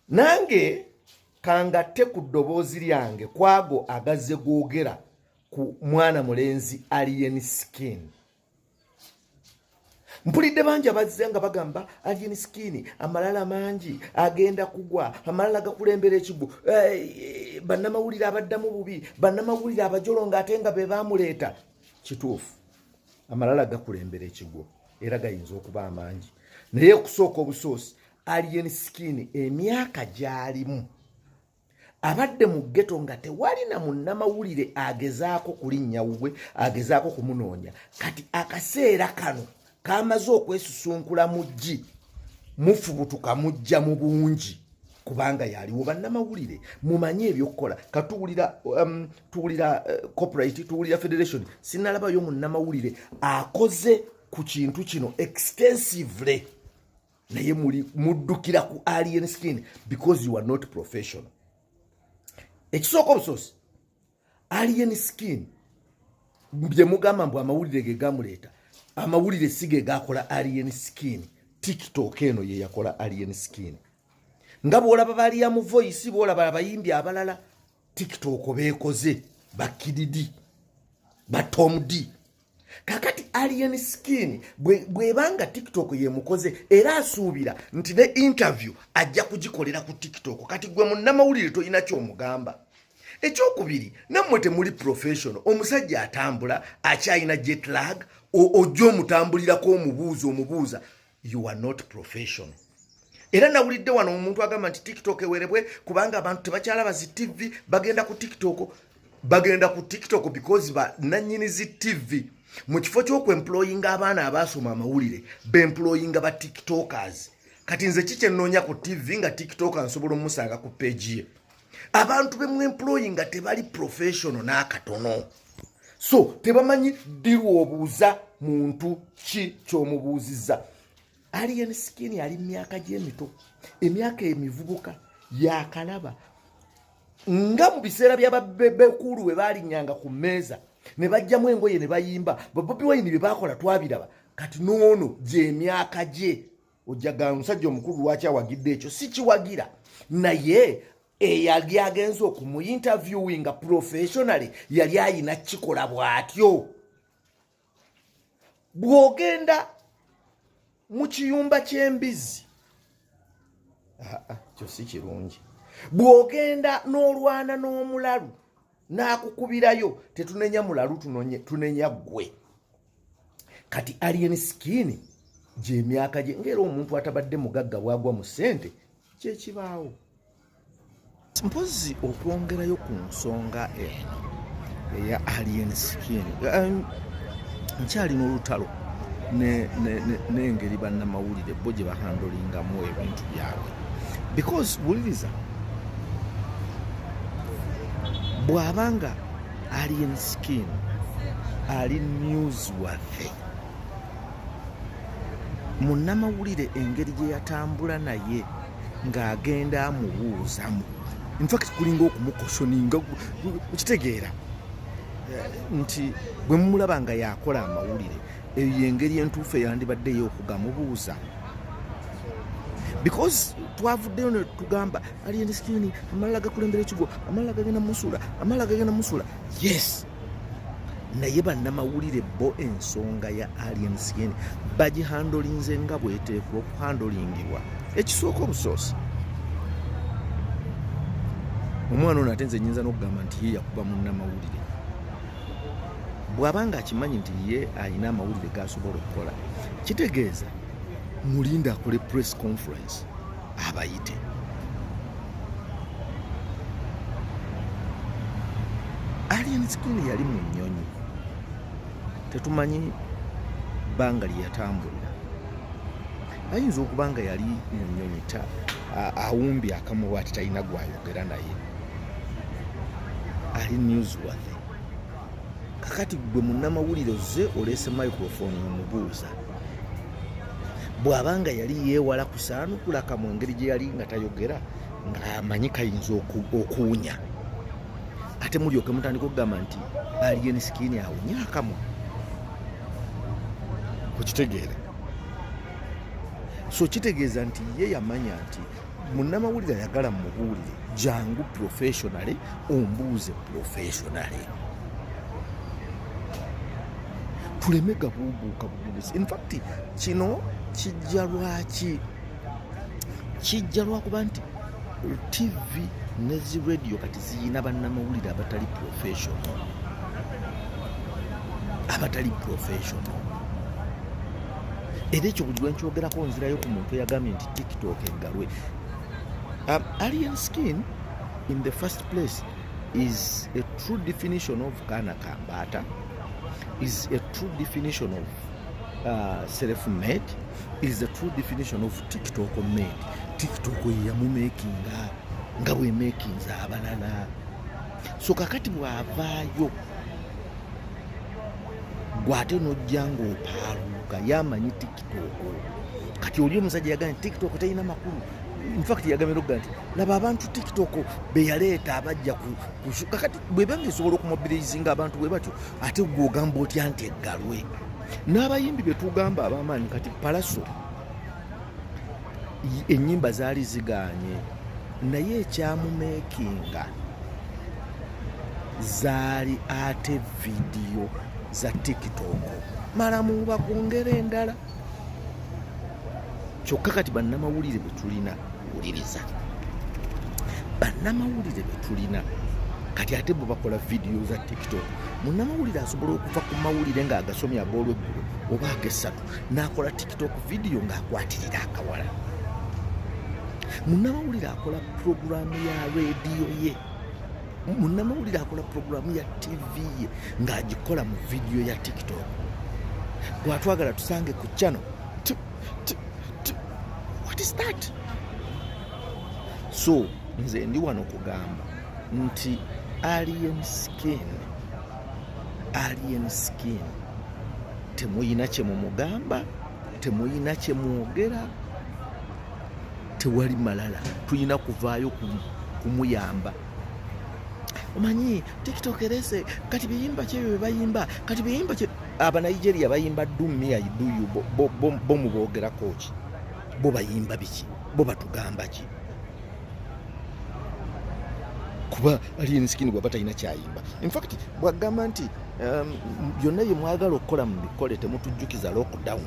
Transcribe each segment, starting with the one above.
Nange kangatte ku ddoboozi lyange kwago agazze googera ku mwana mulenzi Alien Skin. Mpulidde bangi abazze nga bagamba Alien Skin amalala mangi, agenda kugwa, amalala gakulembera ekigwo, bannamawulire abaddamu bubi, bannamawulire abajolonga ate nga be baamuleeta. Kituufu, amalala gakulembera ekigwo era gayinza okuba amangi, naye okusooka obusoosi Alien Skin emyaka gy'alimu abadde mu ghetto nga tewali na munnamawulire agezaako kulinnya wuwe, agezaako kumunoonya. Kati akaseera kano kamaze okwesusunkula mu ggi, mufubutuka mujja mu bungi kubanga yaliwo. Bannamawulire mumanye ebyokukola. Katuwulira tuwulira corporate, tuwulira federation, sinalabayo munnamawulire akoze ku kintu kino extensively, naye muli muddukira ku Alien Skin because you are not professional. Ekisooka obusoose, Alien Skin bye mugamba mbu amawulire ge gamuleeta, amawulire si ge gakola Alien Skin. TikTok eno ye yakola Alien Skin. Nga bw'olaba baliya mu voice, bw'olaba abayimbi abalala TikTok beekoze, bakididi batom d. Kakati Alien Skin bwebanga TikTok yemukoze, era asuubira nti ne interview ajja kugikolera ku TikTok. Kati gwe munnamawulire tolina kyomugamba. Ekyokubiri, nammwe temuli professional. Omusajja atambula akyalina jet lag, ojja omutambulirako omubuuza omubuuza. You are not professional. Era nawulidde wano omuntu agamba nti TikTok ewerebwe kubanga abantu tebakyalaba zi TV, bagenda ku TikTok. Bagenda ku TikTok because ba nannyini zi TV mu kifo ky'okwemployinga abaana abaasoma amawulire, bemployinga ba TikTokers. Kati nze ki kyenoonya ku TV nga TikToker nsobola omusanga ku page ye? Abantu bemwemployinga tebali professional n'akatono, so tebamanyi ddirwa obuuza muntu ki ky'omubuuzizza. Alien Skin ali myaka gy'emito, emyaka emivubuka, yakalaba nga mu biseera by'ababekulu bwe balinnyanga ku mmeeza ne bajjamu engoye ne bayimba, Bobi Wine bye baakola twabiraba. Kati n'ono gy'emyaka gye ojjaga omusajja omukulu lwaki awagidde ekyo? Si kiwagira, naye eyali agenza okumuinterviewinga professionally yali ayina kikola bw'atyo. Bw'ogenda mu kiyumba ky'embizzi, kyo si kirungi. Bw'ogenda n'olwana n'omulalu n'akukubirayo, tetunenya mulalu, tunenya ggwe. Kati Alien Skin gy'emyaka gye, ng'era omuntu atabadde mugagga bw'agwa mu ssente kyekibaawo. Mpozi okwongerayo ku nsonga eno eya Alien Skin, nkyalina olutalo n'engeri bannamawulire bo gye bahandolingamu ebintu byabwe, because wuliriza, bw'abanga Alien Skin ali newsworthy, munnamawulire engeri gye yatambula naye ng'agenda amubuuzamu, infact kulinga okumukosoninga, okitegeera nti bwe mumulaba nga yakola amawulire, eyo yengeri entuufu eyandibaddeyo okugamubuuza, because twavuddeyo ne tugamba Alien Skin amalala gakulembera ekigo, amalala gagenda musuula, amalala gagenda musuula. Yes, naye bannamawulire bo ensonga ya Alien Skin bagihandolinze nga bweteekwa okuhandolingibwa. Ekisooka obusoosi, omwana ono ate nze nyinza n'okugamba nti ye yakuba munnamawulire. Bw'aba nga akimanyi nti ye alina amawulire g'asobola okukola, kitegeeza mulinde akole press conference abayite. Alien Skin yali mu nnyonyi, tetumanyi bbanga lye yatambulira. Ayinza okuba nga yali mu nnyonyi awumbye akamwa ati talina gwayogera naye, ali newsworthy. Kakati gwe munnamawulire ozze oleese microphone omubuuza, bw'aba nga yali yeewala kusaanukula kamwe engeri gye yali nga tayogera ng'amanyi kayinza okuwunya, ate mulyoke mutandika okugamba nti Alien Skin awunya akamwa, okitegeera? So kitegeeza nti ye yamanya nti Munnamawulire ayagala mubuulire, jangu professionally ombuuze professionally, tuleme gabuubuuka bubuubusi. Infact kino kijja lwaki? Kijja lwakuba nti TV ne zi radio kati ziyina bannamawulire abatali professional, abatali professional. Era ekyo buli lwenkyogerako nzirayo ku muntu eyagambye nti TikTok eggalwe. Alien Skin in the first place is a true definition of kaana kambaata, is a true definition of self made, is the true definition of TikTok made. TikTok yeyamumakinga nga bwemakinza abalala. So kakati bw'avaayo gwate nojja ng'opaaluuka, yamanyi TikTok. Kati oli omusajja yagambye nti TikTok terina makulu. Infact yagambye nokuga nti laba abantu TikTok beyaleeta abajja. Kakati bwebanga esobola okumobilizinga abantu bwe batyo, ate gwogamba otya nti eggalwe? N'abayimbi betugamba ab'amaanyi, kati Palaso ennyimba zaali ziganye, naye ekyamumeekinga zaali ate vidiyo za TikTok. Malamu bakwongera endala. Kyokka kati bannamawulire bwe tulina, wuliriza, bannamawulire bwe tulina kati ate bwe bakola vidiyo za TikTok. Munnamawulire asobola okuva ku mawulire ng'agasomye ag'olweggulo oba agessatu n'akola TikTok vidiyo ng'akwatirira akawala. Munnamawulire akola puroguramu ya rediyo ye, munnamawulire akola puroguramu ya TV ye ng'agikola mu vidiyo ya TikTok. Gwatwagala tusange ku channel. What is that? So nze ndi wano kugamba nti Alien Skin, Alien Skin temuyina kyemumugamba, temuyina kyemwogera, tewali malala. Tulina kuvaayo kumuyamba. Omanyi TikTok erese kati biyimba kyebyo byebayimba, kati biyimba kye Abanigeria bayimba "Do me I do you". Bo muboogerako ki? Bo bayimba biki? Bo batugamba ki? Kuba Alien Skin bwaba talina kyayimba, infact bwagamba nti byonna bye mwagala okukola mu bikole, temutujjukiza lockdown.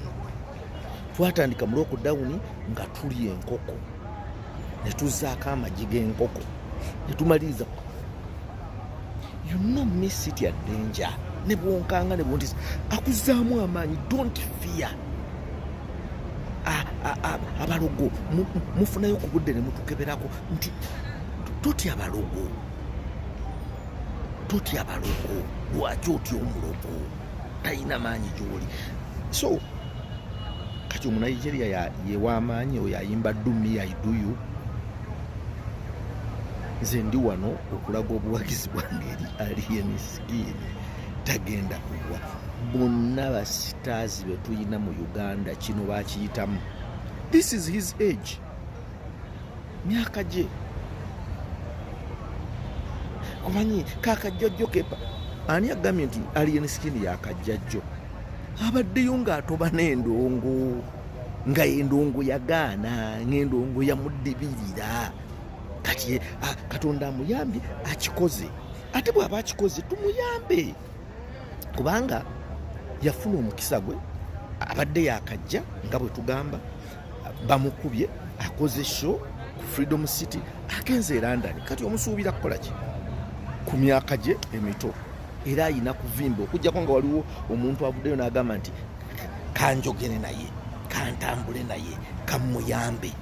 Twatandika mu lockdown nga tulya enkoko ne tuzzaako amagi g'enkoko ne tumaliriza. You know me, sitya danger. Ne bwonkanga ne bwontisa, akuzaamu amaanyi. Don't fear. Abalogo mufunayo ku budde ne mutukeberako nti totya balogo, totya balogo. Lwaki otya omulogo? Talina maanyi gyoli. So kati Omunigeria yew'amaanyi oyo ayimba "Do me I do you". Nze ndi wano okulaga obuwagizi bwange eri Alien Skin. Tagenda kugwa. Bonna basitaazi be tulina mu Uganda kino bakiyitamu. This is his age, myaka gye. Omanyi kakajjajjo kepa ani agambye nti Alien Skin yakajjajjo? Abaddeyo ng'atoba n'endongo, nga endongo yagaana, ng'endongo yamuddibirira. Kati Katonda amuyambye akikoze. Ate bw'aba akikoze tumuyambe, kubanga yafuna omukisa gwe. Abadde yakajja nga bwe tugamba, bamukubye, akoze show ku Freedom City, agenze e London. Kati omusuubira kukola ki ku myaka gye emito? Era ayina kuvimba, okugjako nga waliwo omuntu avuddeyo n'agamba nti kanjogere naye, kantambule naye, kamuyambe.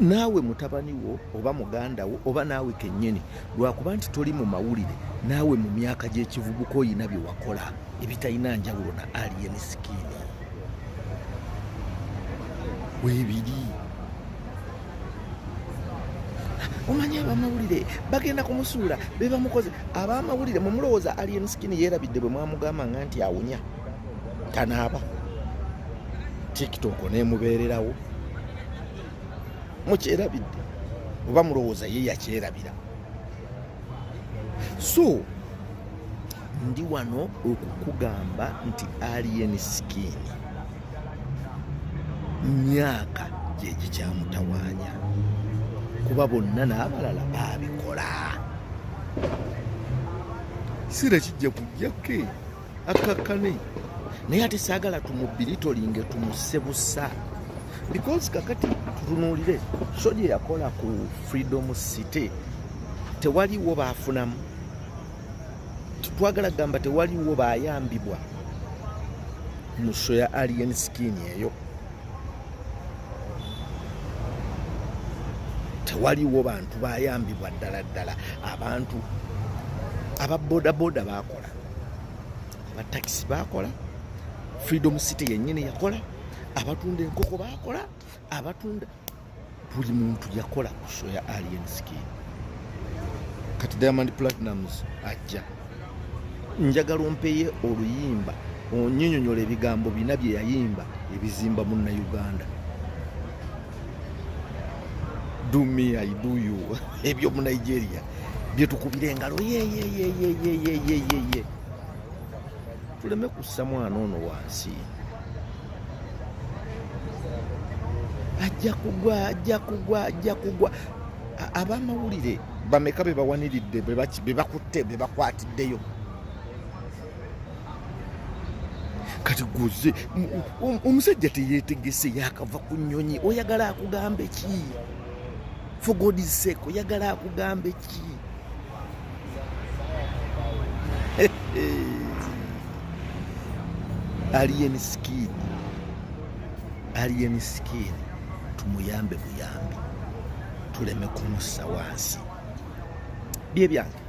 Naawe mutabani wo oba muganda wo oba naawe kennyini, lwakuba nti toli mu mawulire, naawe mu myaka gy'ekivubuka oyina bye wakola ebitalina njawulo na Alien Skin. Weebiri. Omanyi abamawulire bagenda kumusuula be bamukoze. Abamawulire mumulowooza Alien Skin yeerabidde bwe mwamugamba nga nti awunya tanaaba, TikTok nemubeererawo? Mukyerabidde oba mulowooza ye yakyerabira? So ndi wano okukugamba nti Alien Skin Myaka gye gikyamutawaanya, kuba bonna n'abalala baabikola. Kiseera kijja kujjake akkakkane, naye ate saagala tumubiritolinge, tumusse busa, because kakati tutunuulire so gye yakola ku Freedom City, tewaliwo baafunamu. Twagala kugamba tewaliwo bayambibwa mu show ya Alien Skin eyo, tewaliwo bantu bayambibwa ddala ddala. Abantu aba bodaboda bakola, abatakisi bakola, Freedom City yennyini yakola, abatunda enkoko bakola, abatunda, buli muntu yakola ku show ya Alien Skin. Kati Diamond Platnumz ajja, njagala ompeye oluyimba onyinyonyola ebigambo bina bye yayimba ebizimba Munnayuganda. "Do me, I do you", ebyo mu Nigeria byetukubira engalo yeyeyeyeyeyeyeye. Tuleme kussa mwana ono wansi. Ajja kugwa, ajja kugwa, ajja kugwa. Abamawulire bameka be bawaniridde, be bakutte, be bakwatiddeyo? Kati guze omusajja teyetegese, yakava ku nnyonyi. Oyagala akugambe ki? For God's sake, oyagala akugambe ki? Alien Skin, Alien Skin tumuyambe buyambi, tuleme kumussa wansi. Bye byange.